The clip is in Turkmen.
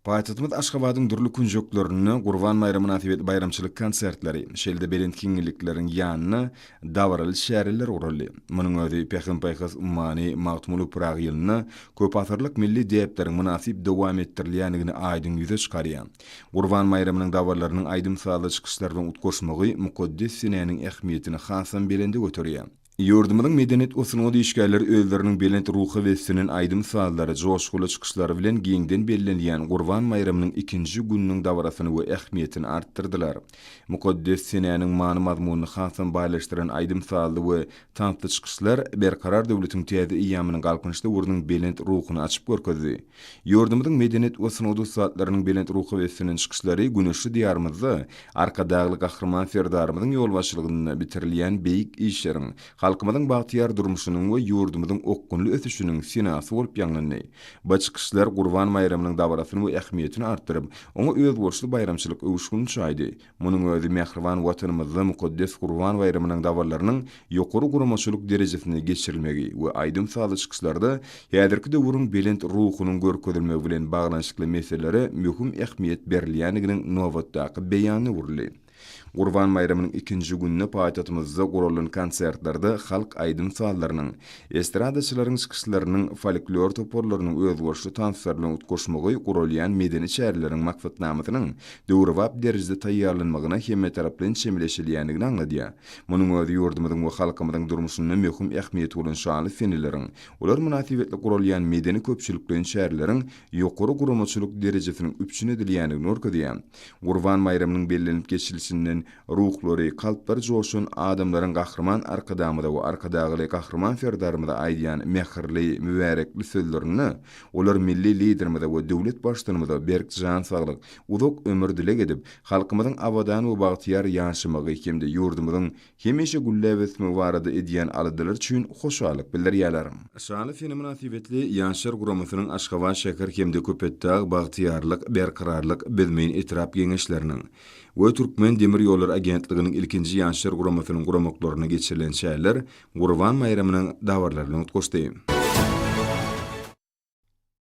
Paýtagtymyz Aşgabadyň dürli künjeklerinde Gurban baýramy mynasybetli baýramçylyk konsertleri, şeýle-de belent hiňňillikleriň ýanynda dabaraly çäreler guraldy. Munuň özi Pähim-paýhas ummany Magtymguly Pyragy ýylynda köpasyrlyk milli däpleriň mynasyp dowam etdirilýändigini aýdyň ýüze çykarýar. Gurban baýramynyň dabaralarynyň aýdym-sazly çykyşlar bilen utgaşmagy mukaddes senäniň ähmiýetini hasam belende göterýär. Ýurdumyzyň medeniýet we sungat işgärleri özleriniň belent ruha beslenen aýdym-sazlary, joşguly çykyşlary bilen giňden bellenilýän Gurban baýramynyň ikinji gününiň dabarasyny we ähmiýetini artdyrdylar. Mukaddes senäniň many-mazmunyny hasam baýlaşdyran aýdym-sazly we tansly çykyşlar Berkarar döwletiň täze eýýamynyň Galkynyş döwrüniň belent ruhuny açyp görkezdi. Ýurdumyzyň medeniýet we sungat ussatlarynyň belent ruha beslenen çykyşlary güneşli Diýarymyzda Arkadagly Gahryman Serdarymyzyň ýolbaşçylygynda bitirilýän beýik işleriň, halkymyzyň bagtyýar durmuşynyň we ýurdumyzyň okgunly ösüşiniň senasy bolup ýaňlandy. Bu çykyşlar Gurban baýramynyň dabarasyny we ähmiýetini artdyryp, oňa özboluşly baýramçylyk öwüşginini çaýdy. Munuň özi mähriban Watanymyzda mukaddes Gurban baýramynyň dabaralarynyň ýokary guramaçylyk derejesinde geçirilmegi we aýdym-sazly çykyşlarda häzirki döwrüň belent ruhunyň görkezilmegi bilen baglanyşykly meselelere möhüm ähmiýet berilýändiginiň nobatdaky beýanyna öwrüldi. Gurban baýramynyň ikinji gününde paýtagtymyzda guralan konsertlerde halk aýdym-sazlarynyň, estradaçylaryň çykyşlarynyň, folklor toparlarynyň özboluşly tanslar bilen utgaşmagy guralýan medeni çäreleriň maksatnamasynyň döwrebap derejede taýýarlanmagyna hemmetaraplaýyn çemeleşilýändigini aňladýar. Munuň özi ýurdumyzyň we halkymyzyň durmuşynda möhüm ähmiýeti bolan şanly seneleriň, olar mynasybetli guralýan medeni-köpçülikleýin çäreleriň ýokary guramaçylyk derejesiniň üpjün edilýändigini görkezýär. Gurban baýramynyň bellenip geçilişinden ruhlary, kalplary joşan adamlaryň Gahryman Arkadagymyza we Arkadagly Gahryman Serdarymyza aýdýan mähirli, mübärekli sözlerinde olar milli Liderimize we döwlet Baştutanymyza berk jan saglyk, uzak ömür dileg edip, halkymyzyň abadan we bagtyýar ýaşamagy hem-de ýurdumyzyň hemişe gülläp ösmegi barada edýän aladalary üçin hoşallyk bildirýärler. Şanly sene mynasybetli Ýaşlar guramasynyň Aşgabat şäher hem-de Köpetdag, Bagtyýarlyk, Berkararlyk, Büzmeýin etrap Geňeşleriniň we Türkmen demir ýollary agentliginiň ilkinji Ýaşlar guramasynyň guramaklarynda geçirilen çäreler Gurban baýramynyň dabaralary bilen utgaşdy.